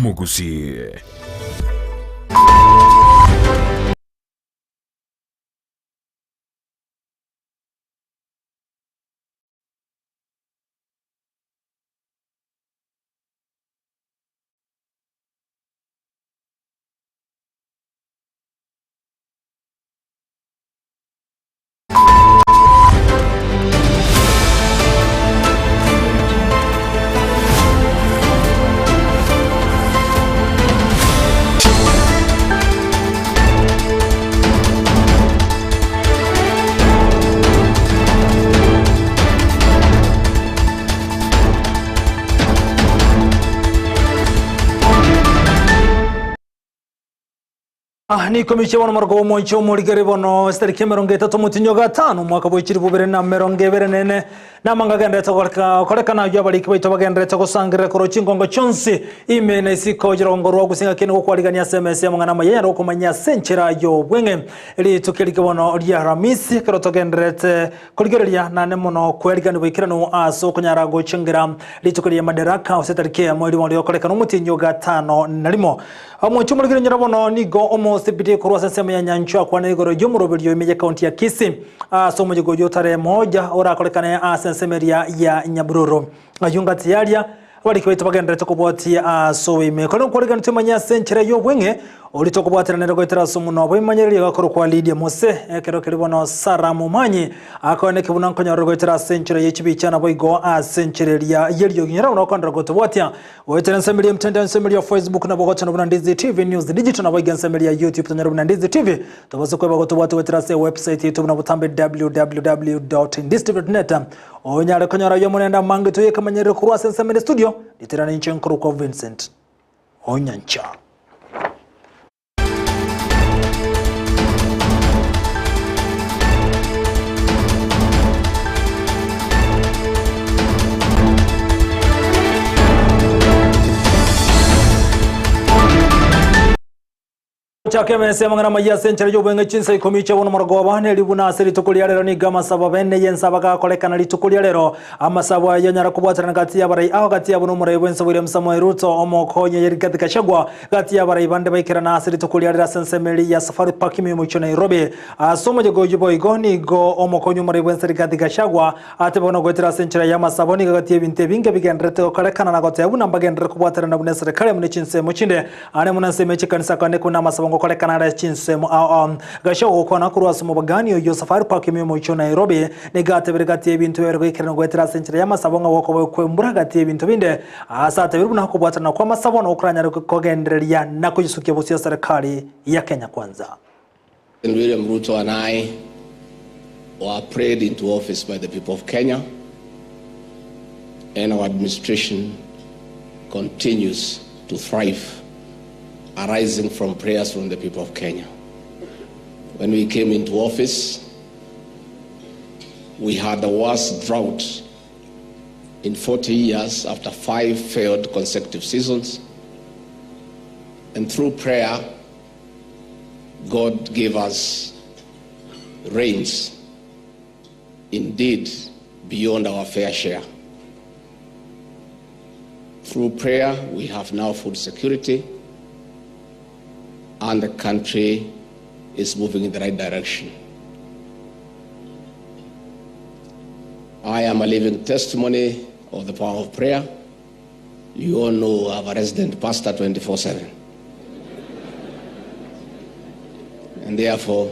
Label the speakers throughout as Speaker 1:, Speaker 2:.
Speaker 1: Omogusi.
Speaker 2: Ni komishe wano margo moncho morigere bono starike merongo itatu mutinyo gatano mwaka bw'ikiri bubiri na merongo ibiri nene namanga gendete korekana yo abariki baito bagenderete gusangirira koro chingongo chonsi ime na isiko jirongo rwa gusinga kene gukwarigania SMS ya mangana mayera okumanya senchera yo bwenge ritukirike bono rya Ramisi kero togenderete kurigereria nane muno kwerigani bwikirano aso kunyara guchingira ritukiriye madaraka osetarike ya mweri wa korekana mutinyo gatano narimo omoncho morigere nyirabono nigo omo CBD kurwa sensemo ya nyancho kwa nigoro yomurobelyo imeje county ya Kisii so mujigo yo tarehe 1 orakorekana sensemeria ya Nyabururu ayunga tiyaria bari kwetu bagenderete kubwatia so ime kono korigana tumanya senchere yo bwenge olitokubwatira nero goitera somuno bwimanyereri gakoro kwa Lydia Mose ekero kiribono Sara Mumanyi akone kibuna nkonyoro goitera senchere yechibichana boigo a senchere ya yelyo nyera unokondra gotobwatia goitera nsemeria mtandao nsemeria Facebook na bogocha na Ndizi TV News Digital na boiga nsemeria YouTube tanyaro Ndizi TV tobazo kweba gotobwatia goitera se website yetu na butambe www.ndizitv.net onyare konyora yo munenda mangi tuyekamanyerere kurwa sensemeria studio literani nchenkuru kwa Vincent Onyancha. Chake mesema ngana maya senchere yo chinsa ikomiche wono margoba ne libuna seri tukulia lero ni gama sababa ne yensa baka kolekana litukulia lero amasabwa yanyara kubwatana kati ya barai aho kati ya buno murai bwensa William Samoei Ruto omokonye Rigathi Gachagua kati ya barai bande baikirana asiri tukulia lero sensemeli ya Safari Park mimucho Nairobi asomo jego jibo igoni go omokonye murai bwensa Rigathi Gachagua atebono goitira senchere ya masaboni kati ya binte binge bigendrete kolekana na gote buna mbagendre kubwatana na bune serikali mune chinse muchinde ane munanse mechi kanisa kane kuna masabongo kolekana chinsemo Gachagua kona kurwa mu bagani yo Safari Park mimucho Nairobi negate bergati ebintu bergikirana gwetera senchere ya masabonga wako kwembura gati ebintu binde asate birubuna kubwatana kwa masabona okranya kogendereria na kujisukia busia serikali ya Kenya Kwanza.
Speaker 3: William Ruto and I were prayed into office by the people of Kenya, and our administration continues to thrive, arising from prayers from the people of Kenya. When we came into office, we had the worst drought in 40 years after 5 failed consecutive seasons. And through prayer, God gave us rains, indeed beyond our fair share. Through prayer, we have now food security, and the country is moving in the right direction. I am a living testimony of the power of prayer. You all know I have a resident pastor 24/7. And therefore,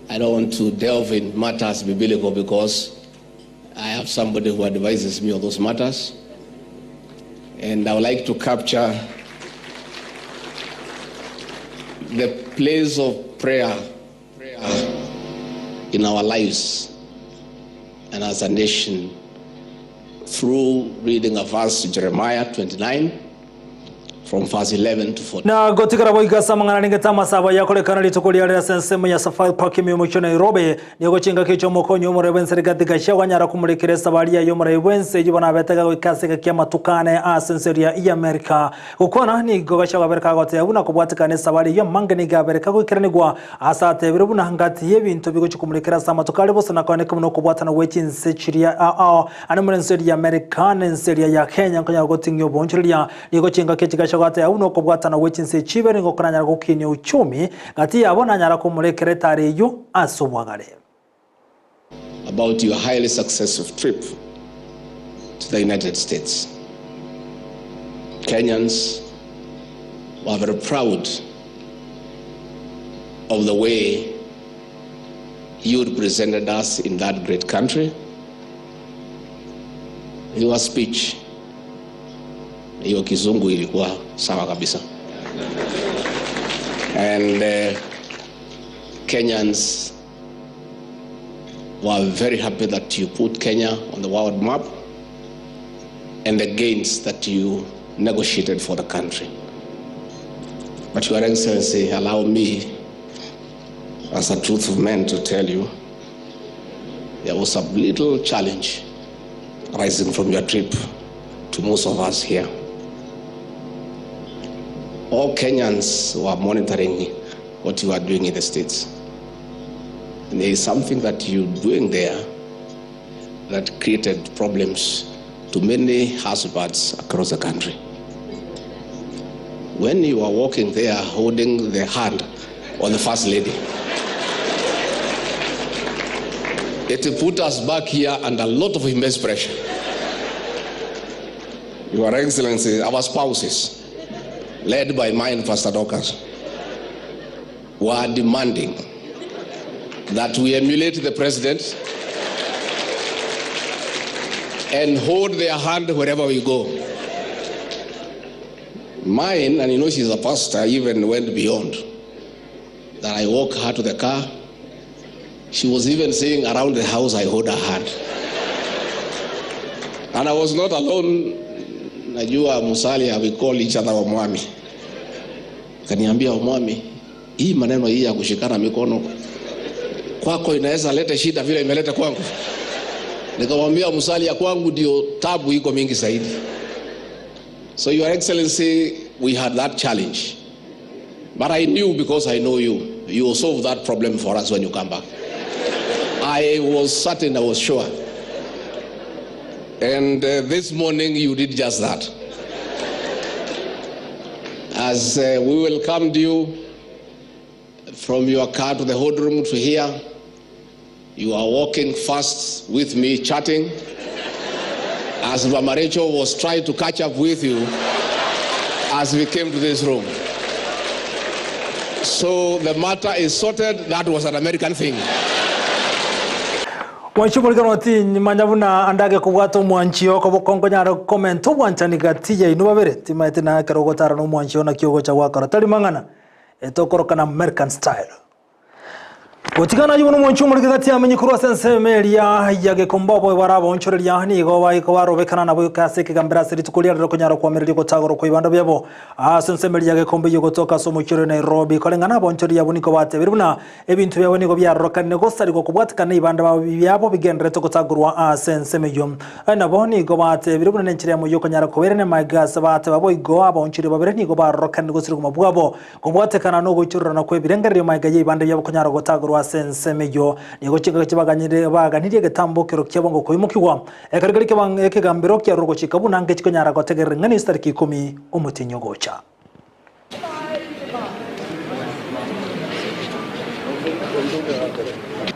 Speaker 3: I don't want to delve in matters biblical because I have somebody who advises me on those matters. And I would like to capture the place of prayer in our lives and as a nation through reading a verse, Jeremiah 29, from verse 11 to 14.
Speaker 2: Na gotikara boiga samangana ningeta masaba yakorekana litukulia lera sensemo ya Safari Park mimucho Nairobi nigo chinga kicho mokonyo murebense Rigathi Gachagua nyara kumurekere sabaria yo murebense jibona betega goikaseka kia matukane a senseria ya America ukona nigo Gachagua bereka gote buna kubwatikane sabari yo mange niga bereka goikeranigwa asate birubuna ngati yebintu bigo chikumurekera samatukale bose nakone kuno kubwatana wechinse chiria a ane murenseria ya America nenseria ya Kenya konya gotingyo bonchiria nigo chinga kicho Gwate uno kobwatana gwechinse chibe nigo koranyara gokinia uchumi gati yabo nanyara kumurekere tariyo asobwagare.
Speaker 3: About your highly successful trip to the United States. Kenyans were very proud of the way you represented us in that great country. Your speech, your kizungu ilikuwa sawa kabisa. And Kenyans were very happy that you put Kenya on the world map and the gains that you negotiated for the country. But Your Excellency, allow me, as a truthful man, to tell you, there was a little challenge rising from your trip to most of us here. All Kenyans were monitoring what you are doing in the States. And there is something that you're doing there that created problems to many husbands across the country. When you are walking there holding the hand of the First Lady, it put us back here under a lot of immense pressure. Your Excellency, our spouses, led by mine, Pastor Dorcas, were demanding that we emulate the president and hold their hand wherever we go. Mine, and you know she's a pastor, even went beyond. That I walk her to the car. She was even saying around the house, I hold her hand. And I was not alone. Najua Musalia, we call each other Omwami. Kaniambia Omwami, hii maneno hii ya kushikana mikono kwako inaweza leta shida vile imeleta kwangu. Nikamwambia Musalia, kwangu ndio tabu iko mingi zaidi. So Your Excellency, we had that challenge. But I knew, because I know you, you will solve that problem for us when you come back. I was certain, I was sure. And this morning you did just that. As we welcomed you from your car to the room to here, you are walking fast with me, chatting, as Mama Rachel was trying to catch up with you as we came to this room. So the matter is sorted. That was an American thing.
Speaker 2: Mwanchumulikanoti manyabuna andage kubwata omwanchio kobokongo nyaro comment obwanchani gati yainu babere timaete na kerogotara no omwanchio na kiogo cha wakara tari mang'ana etokorokana American style. Gotigana yuno mwanchumulikanoti gati amenyi kurwa sensemeria ya gekombobo barabonchoreria nigo baiko barobekana nabo kase kigambira siri tukulia rero kunyaro kwamereri gotagoro kwa ibando byabo sensemeria gekombe yogotoka somo chiro Nairobi kolengana bonchoria boniko batebiruna ebintu byabo nigo byarorokane gosariko kubwatikana ibando byabo bigendere tokotagurwa sensemeyo nabo nigo batebiruna nenchire mu yokonyara koberene magasa bate babo igo abonchiri babere nigo barorokane gosiriko mabwabo kubwatikana no gochurana kwebirengerero magaye ibando byabo kunyara gotagurwa sensemeyo nigo chinga kibaganyire baganirie getambo kero kyabongo koimukigwa ekarigari kebang ekegambiro kya rogo chikabuna nge chikonyara gotegerera ngani tariki 10 umutinyo gocha.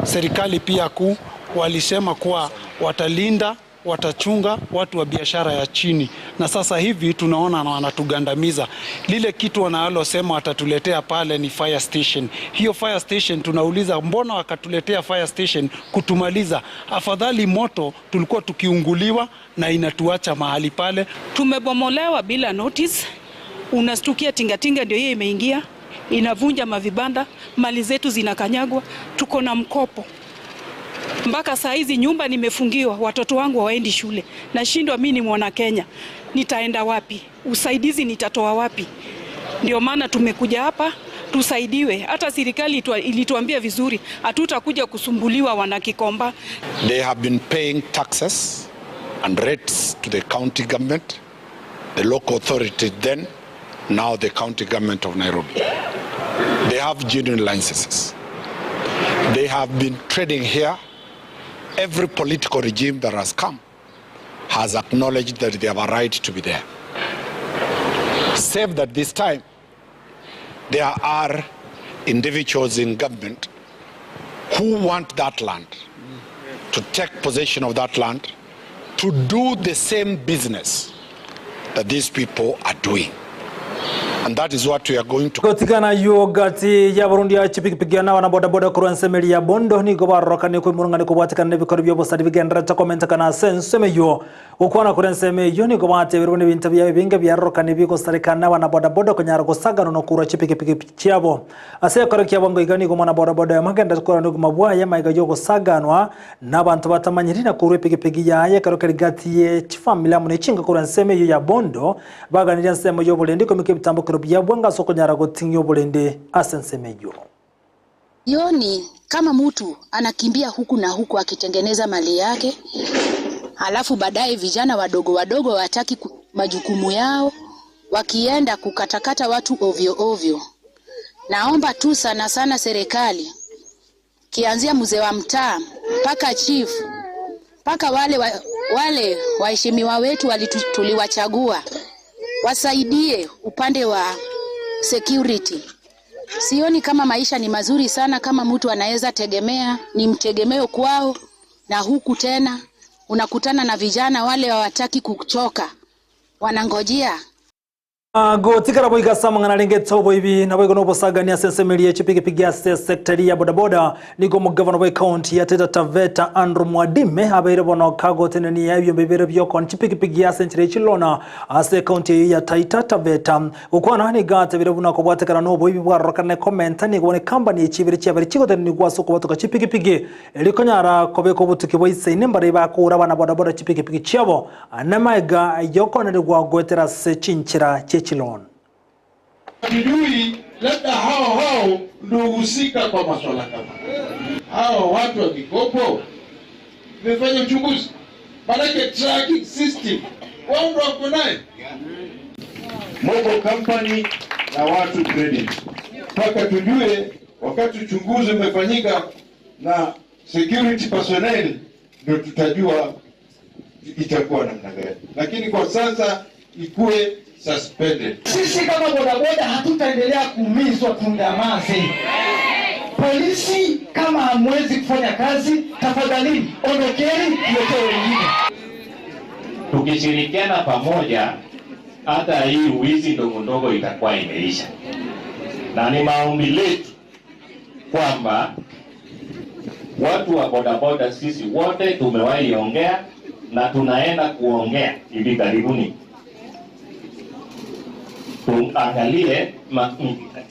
Speaker 1: Serikali pia kuu walisema kuwa watalinda, watachunga watu wa biashara ya chini, na sasa hivi tunaona wanatugandamiza. Lile kitu wanalosema watatuletea pale ni fire station. Hiyo fire station tunauliza, mbona wakatuletea fire station kutumaliza? Afadhali moto tulikuwa tukiunguliwa na inatuacha mahali pale.
Speaker 4: Tumebomolewa bila notice. Unastukia tingatinga ndio hiyo imeingia, inavunja mavibanda, mali zetu zinakanyagwa, tuko na mkopo. Mpaka saa hizi nyumba nimefungiwa, watoto wangu hawaendi shule. Nashindwa mimi ni mwana Kenya, nitaenda wapi? Usaidizi nitatoa wapi? Ndio maana tumekuja hapa tusaidiwe. Hata serikali ilituambia vizuri, hatutakuja kusumbuliwa wanakikomba.
Speaker 5: They have been paying taxes and rates to the county government, the local authority then, now the county government of Nairobi. They have genuine licenses. They have been trading here. Every political regime that has come has acknowledged that they have a right to be there. Save that this time there are individuals in government who want that land, to take possession of that land, to do the same business that these people are doing. And that is what we are going to.
Speaker 2: Gotigana yogati ya Burundi ya chipikipiki na wana boda boda kurwa nsemeli ya Bondo niko baroka niko murungane ko batikana n'ebikoro by'obusari bigendera ta kana senseme yo ukwana kuri nseme yo niko bateberwa n'ibintu bya binga byaroroka n'ibiko sarikana wana boda boda kunyara gusagano no kurwa chipikipiki cyabo ase kore kyabo ngo igani ko mwana boda boda magenda kora no mabwa ya maiga yo gusaganwa n'abantu batamanyirina kurwa ipikipiki yaye karo karigati ye chifamily amune chinga kurwa nseme yo ya Bondo baganira nsemo yo bulende komike bitambo byabwanga soko nyara gotinyo bulende asensemejo.
Speaker 6: Yoni kama mtu anakimbia huku na huku akitengeneza mali yake, halafu baadaye vijana wadogo wadogo wataki majukumu yao, wakienda kukatakata watu ovyo ovyo. Naomba tu sana sana serikali, kianzia mzee wa mtaa mpaka chief, mpaka wale waheshimiwa wetu tuliwachagua, wasaidie upande wa security. Sioni kama maisha ni mazuri sana kama mtu anaweza tegemea, ni mtegemeo kwao. Na huku tena unakutana na vijana wale hawataki kuchoka, wanangojea.
Speaker 2: Gotikara boiga samangana lenge tobo ibi na boigo nobosagania sensemeli chipikipiki ya sektori ya bodaboda niko mu governor wa county ya Taita Taveta Andrew Mwadime abaire bono kago teneni ya byombe bibere byokon chipikipiki ya sentere chilona ase county ya Taita Taveta ukwana ni gata bire buna kobwatekana nobo ibi bwarorokane comment ni gone company chibire cyabari chigoteneni gwasoko batoka chipikipiki elikonyara kobeko butuki boise inembare bakura bana bodaboda chipikipiki cyabo anamaiga yokona rigwa se chinchira chechi.
Speaker 7: Hatujui labda hao ndio husika kwa masuala kama hao watu wa mikopo. Nimefanya uchunguzi, maanake tracking system wao ndio wako naye, mobile company na watu credit, mpaka tujue wakati uchunguzi umefanyika na security personnel ndio tutajua itakuwa namna gani, lakini kwa sasa ikue suspended.
Speaker 8: Sisi kama bodaboda hatutaendelea kuumizwa, tungamaze. Polisi kama hamwezi kufanya kazi, tafadhali ondokeni, tuletee wengine.
Speaker 9: Tukishirikiana pamoja, hata hii wizi ndogo ndogo itakuwa imeisha. Na ni maombi letu kwamba watu wa bodaboda sisi wote tumewahi ongea na tunaenda kuongea hivi karibuni. Tuangalie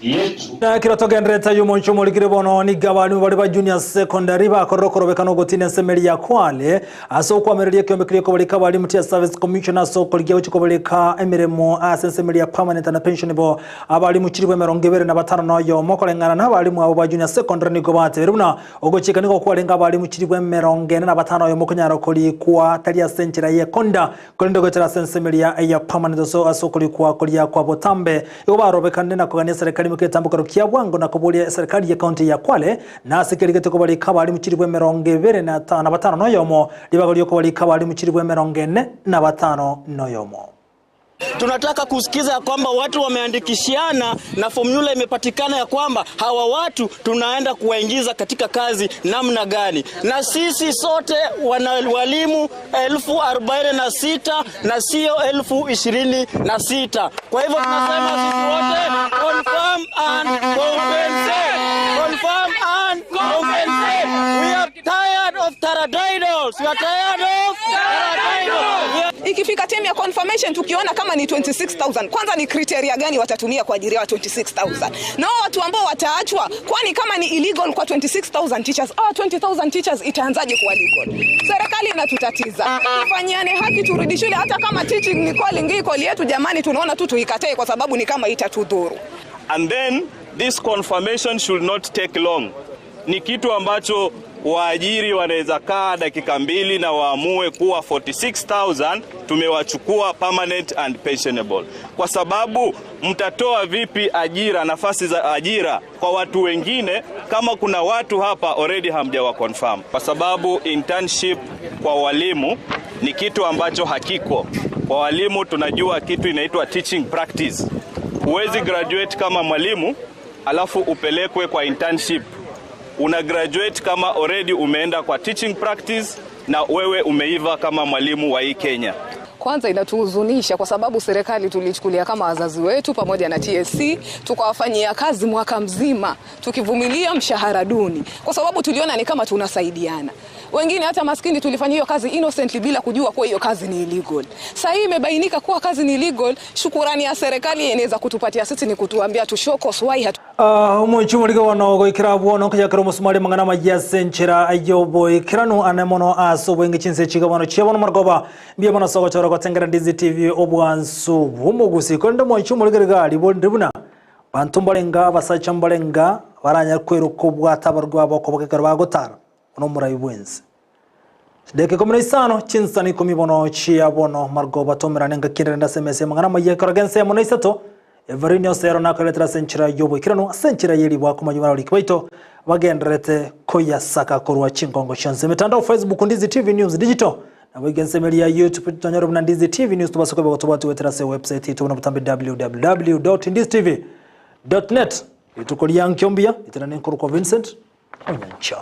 Speaker 9: yetu.
Speaker 2: Na kiratoka ndreta yumo nchomo likirebono ni gabani bali ba junior secondary ba korokoro bekano gotine semeli ya Kwale aso kwamererie kyombe kiriko balika bali mutia service commissioner so koligia uchikoboleka emiremo asensemeli ya permanent na pensionable abali muchiribwe 25 noyo mokolengana n'abalimu abo ba junior secondary niko bate runa ogochika niko kwalenga abali muchiribwe 45 yo mokonyaro kolikwa talia senchera ye konda kolindo gotera sensemeli ya permanent so aso kolikwa kolia kwa botambe yobarobekane na kogania serikali muketambuko kia bwango na kubulia serikali ya county ya Kwale na sekerigete ko bali kabali muchiribwe 25 noyomo libagolyo ko bali kabali muchiribwe 45 noyomo.
Speaker 10: Tunataka kusikiza kwamba watu wameandikishiana na formula imepatikana ya kwamba hawa watu tunaenda kuwaingiza katika kazi namna gani. Na sisi sote walimu 46,000 na sio 26,000. Kwa hivyo tunasema sisi wote confirm and compensate. Confirm and compensate. We are tired of paradiddles. We are tired of paradiddles.
Speaker 11: Ikifika time ya confirmation tukiona kama ni 26,000, kwanza ni criteria gani watatumia kwa ajili ya 26,000? Na watu ambao wataachwa, kwani kama ni illegal kwa 26,000 teachers, 20,000 teachers itaanzaje kuwa legal? Serikali inatutatiza. Tufanyane haki, turudi shule. Hata kama teaching ni calling, hii call yetu jamani, tunaona tu tuikatae kwa sababu ni kama itatudhuru.
Speaker 12: And then this confirmation should not take long. Ni kitu ambacho waajiri wanaweza kaa dakika 2 na waamue kuwa 46,000 tumewachukua permanent and pensionable. Kwa sababu mtatoa vipi ajira, nafasi za ajira kwa watu wengine kama kuna watu hapa already hamjawa confirm? Kwa sababu internship kwa walimu ni kitu ambacho hakiko. Kwa walimu tunajua kitu inaitwa teaching practice. Huwezi graduate kama mwalimu alafu upelekwe kwa internship. Una graduate kama already umeenda kwa teaching practice na wewe umeiva kama mwalimu wa hii Kenya.
Speaker 11: Kwanza inatuhuzunisha kwa sababu serikali tulichukulia kama wazazi wetu pamoja na TSC, tukawafanyia kazi mwaka mzima tukivumilia mshahara duni, kwa sababu tuliona ni kama tunasaidiana. Wengine hata maskini tulifanya hiyo kazi innocently bila kujua kuwa hiyo kazi ni illegal. Sasa hii imebainika kuwa kazi ni illegal. Shukurani ya serikali inaweza kutupatia sisi ni kutuambia tu show cause why hatu
Speaker 2: Omonchi omorike bono goikera bwono koyakera omosumari mang'ana maya ase enchera yoboikeranu ane mono ase obwenge chinse chiga bono chia bono marogoba mbuya bono ase ogochora gotengera Ndizi TV obwansu bw'omogusi korende omonchi omorike riga ribonde buna banto mbarenga abasacha mbarenga baranya kweruka obwate abarwa babo okoboka ekero bagotara ono omorai bwensi. Dakika 15 chinsani 10 bono chia bono marogoba tomerane ngakirenda ase emesa mang'ana maya ekero gense mono isato Everini osero nakoretera senchira yobo ikirano senchira yeli bwako majumara likwaito bagenderete koyasaka korwa chingongo chonse mitandao Facebook Ndizi TV News Digital na wigensemelia YouTube tonyoro na Ndizi TV News tubasoko bwako wetera se website itu na butambi www.ndizitv.net itukolia nkyombia itana nkuru kwa Vincent Onyancha.